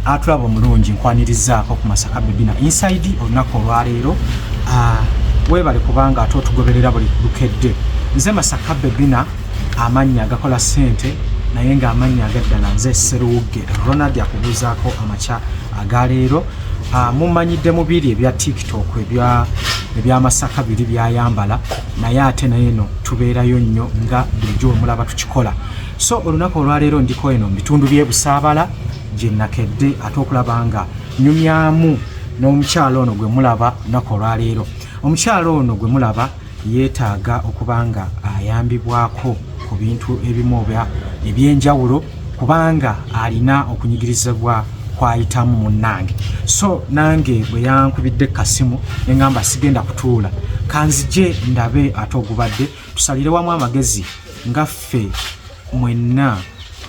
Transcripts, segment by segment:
Atulaba omulungi, nkwanirizaako ku Masaka Bebina Inside olunaku olwaleero. Weebale kubanga ate otugoberera buli lukedde. Nze Masaka Bebina, amannya agakola ssente, naye ng'amannya agaddala nze Sseruwugge Ronald, akubuuzaako amakya agaleero. Mumanyidde mubiri ebya TikTok, ebyamasaka biri byayambala, naye ate naye no tubeerayo nnyo nga bulijjo bwe mulaba tukikola. So olunaku olwaleero ndiko eno mu bitundu by'e Busaabala gye nakedde ate okulaba nga nyumyamu n'omukyalo ono gwe mulaba olunaku olwaleero. Omukyalo ono gwe mulaba yeetaaga okuba nga ayambibwako ku bintu ebimu oba ebyenjawulo, kubanga alina okunyigirizibwa kwayitamu munnange. So nange bwe yankubidde kasimu ne ŋŋamba sigenda kutuula, kanzije ndabe ate ogubadde, tusalire wamu amagezi nga ffe mwenna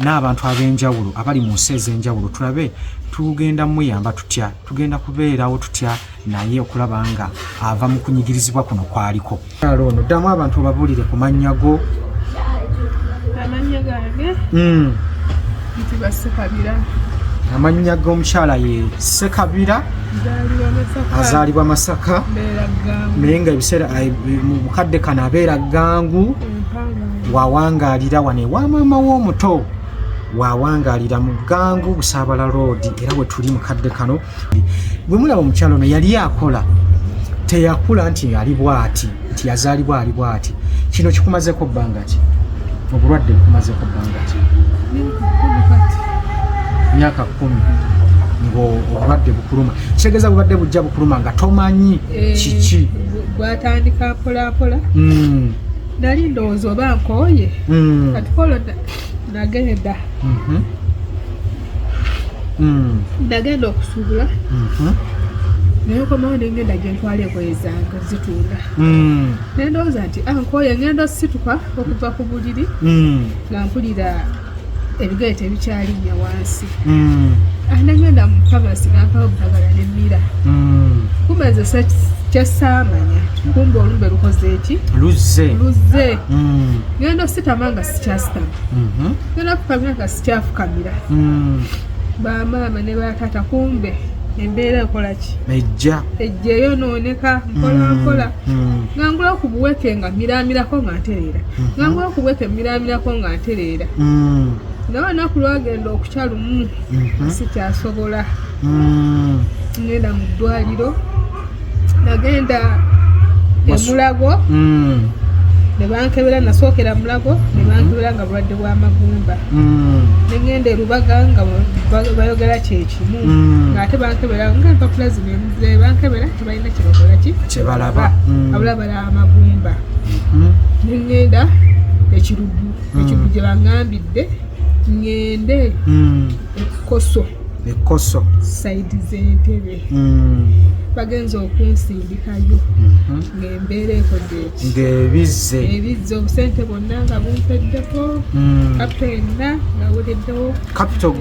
n'abantu ab'enjawulo abali mu nsi ez'enjawulo, tulabe tugenda muyamba tutya, tugenda kubeerawo tutya naye okulaba nga ava mu kunyigirizibwa kuno kwaliko. Ono ddamu abantu obabuulire ku mannya go. Amannya gange ntibwa Sekabira. Amannya g'omukyala ye Sekabira, azaalibwa Masaka, naye nga ebiseera mu bukadde kano abeera Gangu, wawangaalira wano ewa maama w'omuto, wawangaalira mu Gangu Busaabala Road, era we tuli mu kadde kano. Bwe mulaba omukyalo ono yali akola, teyakula nti ali bwati, nti yazaalibwa ali bwati. Kino kikumazeko bbanga ki? Obulwadde bukumazeko bbanga ki? Myaka 10 ng'obulwadde bukuluma. Kitegeeza bubadde bujja bukuluma nga tomanyi kiki. Bwatandika mpolampola. Nali ndowooza oba nkooye. Kati kolo nagenda nagenda okusuubula, naye komawo nengenda gyentwala engoye zange zitunda. Nendowooza nti nkooye, ngenda osituka okuva ku buliri nga mpulira ebigere tebikyalinnya wansi. Nagenda mu famasi, nampawo obutagala nemmira. Kumbe nze kyesaamanya, kumbe olumbe lukoze eki? Luzze. Luzze. Ngenda ositama nga sikyasitama, ngenda fukamira nga sikyafukamira. Bamaama ne bataata, kumbe embeera ekola ki? Ejja. Ejja eyonooneka mpola mpola. Nga ngula ku buweke nga miramirako nga ntereera, nga ngula ku buweke miramirako nga ntereera. Naye olunaku lwagenda okukya lumu, sikyasobola. Ngenda mu ddwaliro, nagenda emulago ne bankebera. Nasookera Mulago ne bankebera nga bulwadde bw'amagumba. Nengenda erubaga nga bayogera kyekimu, ng'ate bankebera nga empapula zino bankebera tebalina kyebakola ki? Kyebalaba. Abula balaba amagumba. Nengenda ekirugu, ekirugu gye baŋŋambidde ŋŋende ekkoso. Ekkoso. Side z'entebe. Bagenza okunsindikayo ng'embeera ekodde eki? Ng'ebizze. Ebizze, obusente bwonna nga bumpeddeko, kapito yenna nga buleddewo. Kapito.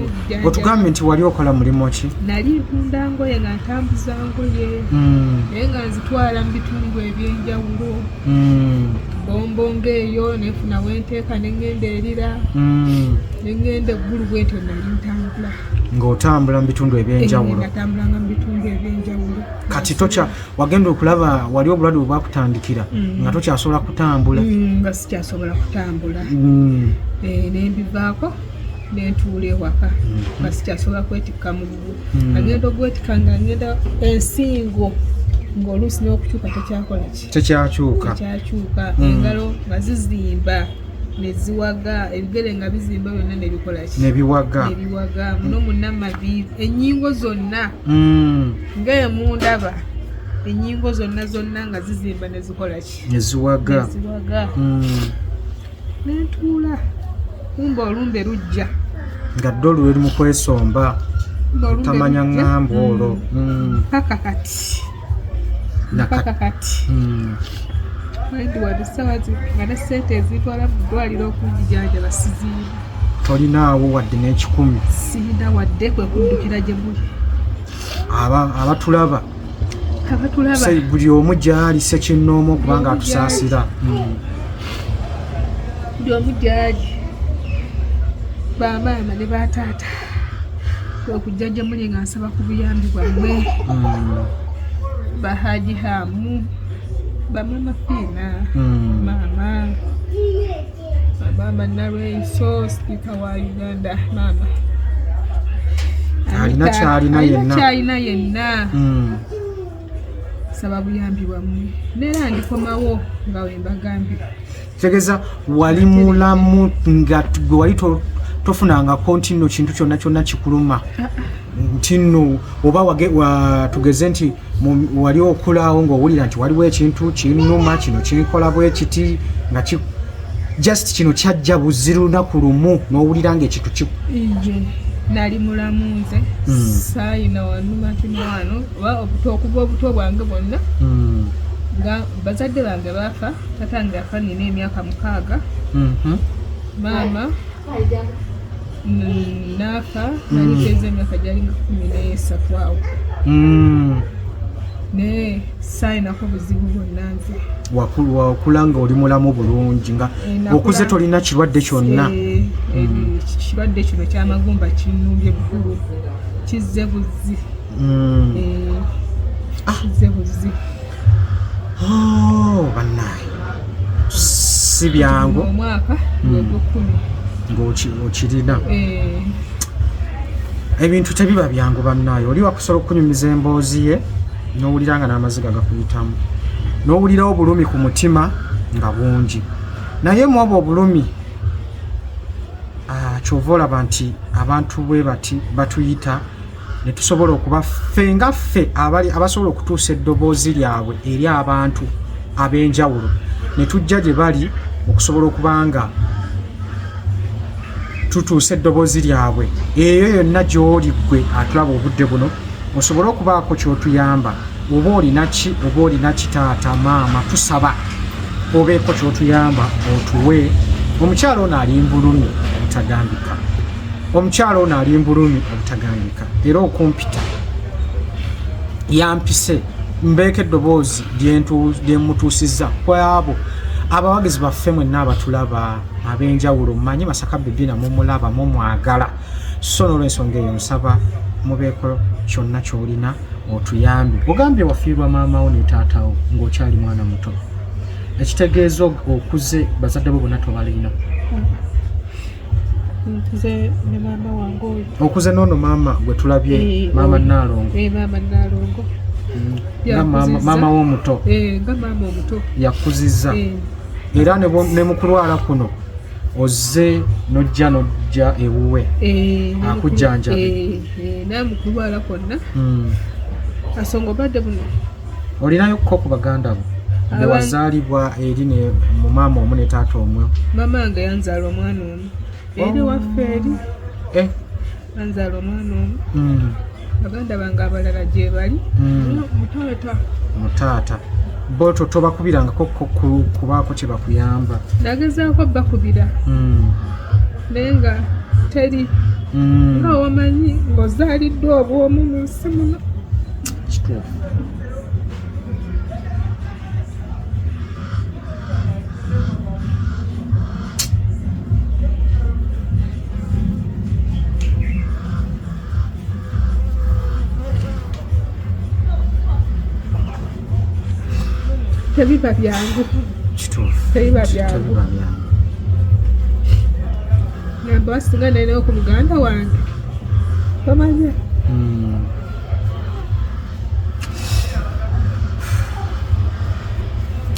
Otugambye nti wali okola mulimu ki? Nali ntunda ngoye, nga ntambuza ngoye, naye nga nzitwala mu bitundu ebyenjawulo. Bombo ng'eyo nenfuna wenteeka, neŋŋenda erira, neŋŋenda eggulu, bwentyo nali ntambula. Ng'otambula mu bitundu ebyenjawulo. Natambulanga mu bitundu ebyenjawulo. Kati tokya wagenda okulaba wali obulwadde bwe bwakutandikira nga tokyasobola kutambula? Nga sikyasobola kutambula. Nembivaako nentuula ewaka nga sikyasobola kwetikka mugugu. Agenda ogwetika nga ngenda ensingo ng'oluusi n'okukyuka tekyakola ki? Tekyakyuka. Tekyakyuka. Engalo nga zizimba neziwaga, ebigere nga bizimba byonna nebikola ki? Nebiwaga. Nebiwaga muno munna maviivi, ennyingo zonna ng'emundaba, ennyingo zonna zonna nga zizimba nezikola ki? Neziwaga. Neziwaga. Nentuula, kumba olumbe lujja. Nga dde olwo luli mu kwesomba. Kumbe olumbe tamanya lujja. Ŋŋamba olwo. Paka kati, paka kati. Ndi wano ssaawa nga ne ssente ezitwala mu ddwaliro okunjijanjaba siziina. Tolinaawo wadde n'ekikumi? Sirina wadde, kwe kuddukira gye muli. Abatulaba. Abatulaba. Buli omu gyali sekinnoomu okubanga Buli omu gy'ali. atusaasira. Buli omu gyali, bamaama ne bataata. Okujja gye muli nga nsaba ku buyambi bwammwe. Bahaji Hamu, bamama Fiina, maama maama Nalweyiso, sipiika wa Uganda, maama alina kyalina yenna, kyalina yenna. Saba buyambi bwammwe, neera ndikomawo nga wembagambye. Kitegeeza wali mulamu nga gwe wali tofunangako nti nno kintu kyonna kyonna kikuluma, nti nno oba tugeze nti wali okulaawo ng'owulira nti waliwo ekintu kinnuma, kino kinkola bwe kiti, nga just kino kyajja buzi lunaku lumu n'owulira ng'ekintu ki. Nali mulamu nze, saayina wanuma kino wano oba okuva obuto bwange bwonna. Nga bazadde bange baafa, tatange yafa nina emyaka 6, maama naafa nali mpeza emyaka gyalinga 13 awo. Naye saayinako buzibu bwonna nze. Wakula nga oli mulamu bulungi, nga okuze tolina kirwadde kyonna? Kirwadde kino kyamagumba kinnumbye bukulu, kizze buzzi. Kizze buzzi. Bannaye, si byangu. Omwaka gwegwekumi Ng'okirina. Ebintu tebiba byangu bannaye. Oli wakusobola okunyumiza emboozi ye n'owulira nga n'amaziga gakuyitamu, n'owulira obulumi ku mutima nga bungi, naye mu obwo obulumi kyova olaba nti abantu bwe bati batuyita ne tusobola okuba ffe nga ffe abali abasobola okutuusa eddoboozi lyabwe eri abantu ab'enjawulo, ne tujja gye bali okusobola okuba nga tutuusa eddoboozi lyabwe eyo yonna gy'oli ggwe atulaba obudde buno, osobole okubaako ky'otuyamba. Oba olina ki, oba olina kitaata, maama, tusaba obeeko ky'otuyamba otuwe. Omukyalo ono ali mbulumi obutagambika, omukyalo ono ali mbulumi obutagambika, era okumpita yampise mbeeko eddoboozi lyemutuusizza ku abo abawagizi baffe mwenna abatulaba ab'enjawulo. Mmanyi Masaka Bibina mumulaba, mumwagala, so n'olwensonga eyo nsaba mubeeko kyonna ky'olina otuyambe. Ogambye wafiirwa maama wo ne taatawo ng'okyali mwana muto, ekitegeeza okuze bazadde bo bonna tobalina? Nkuze ne maama wange oyo. Okuze n'ono maama gwe tulabye, maama Naalongo? Maama Naalongo. Nga maama w'omuto. Nga maama omuto. Yakuzizza, era ne mukulwala kuno ozze nojja ewuwe akujjanjabe? Naye mukulwala kwonna asonga obadde buno. Olinayo ko ku baganda bo bewazaalibwa eri ne mu maama omu ne taata omu? Maama wange yanzaala omwana omu eri waffe eri. Yanzaala omwana omu. Baganda bange abalala gye bali mutaata. Mutaata bo tobakubirangako kubaako kye bakuyamba? Nagezaako bakubira, naye nga teri. Nga wamanyi ng'ozaaliddwa obwomu mu nsi muno. Kituufu. Tebiba byangu. Kituufu. Tebiba byangu. Tebiba byangu. Namba singa nalinayo ku muganda wange, tomanya.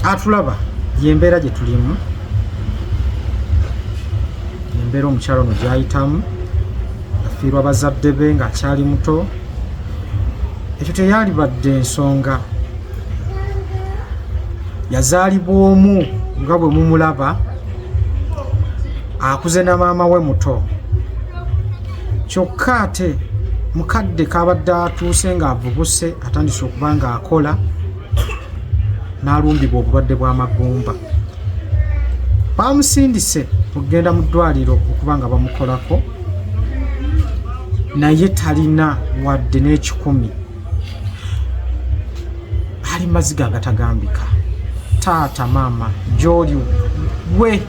Atulaba, yembeera gye tulimu, embeera omukyalo ono gyayitamu. Afiirwa bazadde be ng'akyali muto. Ekyo teyalibadde ensonga. Yazaalibwa omu nga bwe mumulaba, akuze na maama we muto. Kyokka ate mukadde kabadde atuuse ng'avubuse, atandise okuba ng'akola, n'alumbibwa obulwadde bw'amagumba. Bamusindise okugenda mu ddwaliro okuba nga bamukolako, naye talina wadde n'ekikumi. Ali maziga agatagambika. Taata, maama, gy'oli gwe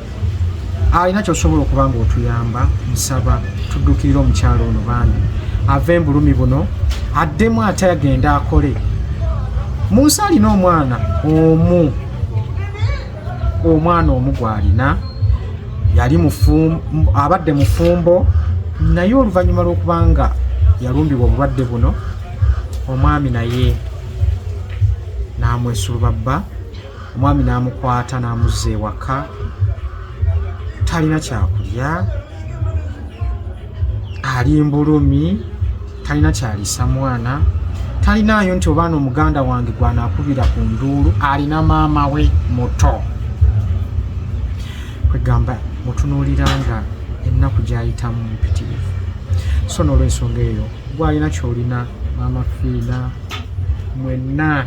alina kyosobola okuba nga otuyamba, nsaba tuddukirire omukyalo ono bambi. Ave embulumi buno, addemu ate agende akole mu nsi. Alina omwana omu, omwana omu gw'alina. Yali abadde mufumbo, naye oluvannyuma lw'okubanga yalumbibwa obulwadde buno, omwami naye n'amwesulubabba, omwami n'amukwata n'amuzza ewaka. Talina kyakulya, ali mbulumi, talina kyalisa mwana, talinaayo nti obaana omuganda wange gwanaakubira ku nduulu. Alina maama we muto. Kwegamba mutunuulira nga ennaku gyayitamu mpitirivu. So n'olwensonga eyo, gwalina kyolina, Maama Fiina, mwenna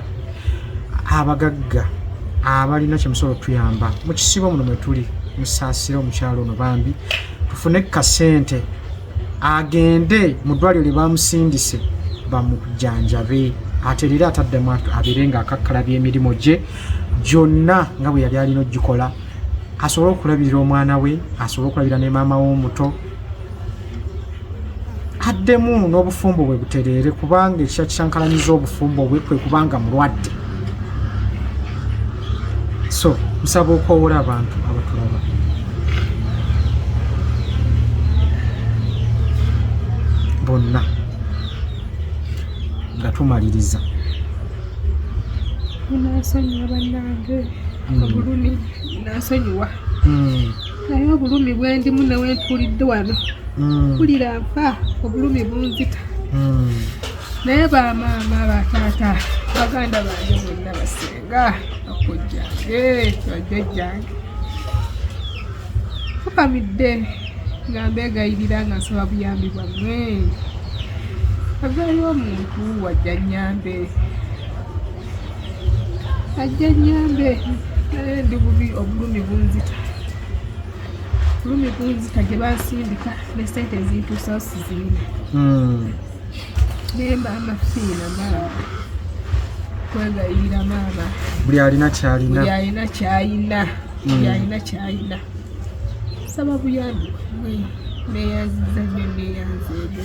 abagagga abalina kyemusobola otuyamba mu kisibo muno mwe tuli, musaasire omukyalo ono bambi, tufune kasente agende mu ddwaliro lye bamusindise bamujjanjabe, aterere, ataddemu abeere nga akakkalabya emirimu gye gyonna nga bwe yali alina ogikola, asobole okulabirira omwana we, asobole okulabirira ne maama we omuto, addemu n'obufumbo bwe butereere, kubanga ekikyankalanyiza obufumbo bwe kwe kubanga mulwadde. So nsaba okwowola abantu abatulaba bonna nga tumaliriza. Munansonyiwa bannange, obulumi munansonyiwa, naye obulumi bwendimu newentuulidde wano, mpulira nfa, obulumi bunzita. Naye bamaama, bataata, baganda bange bonna, basenga, bakojjange, bajjajjange, fukamidde nga mbeegayirira, nga nsaba buyambi bwammwe. Avaayo omuntu wajja nnyambe, ajja nnyambe, naye ndi bubi, obulumi bunzita, obulumi bunzita. Gye bansindika ne sente ezintuusawo sizirina. Naye maama Fiina, maama, kwegayirira maama. Buli alina kyalina. Buli alina kyayina, buli alina kyayina, saba buyambi bwammwe. Neyanziza nnyo, neyanzeege.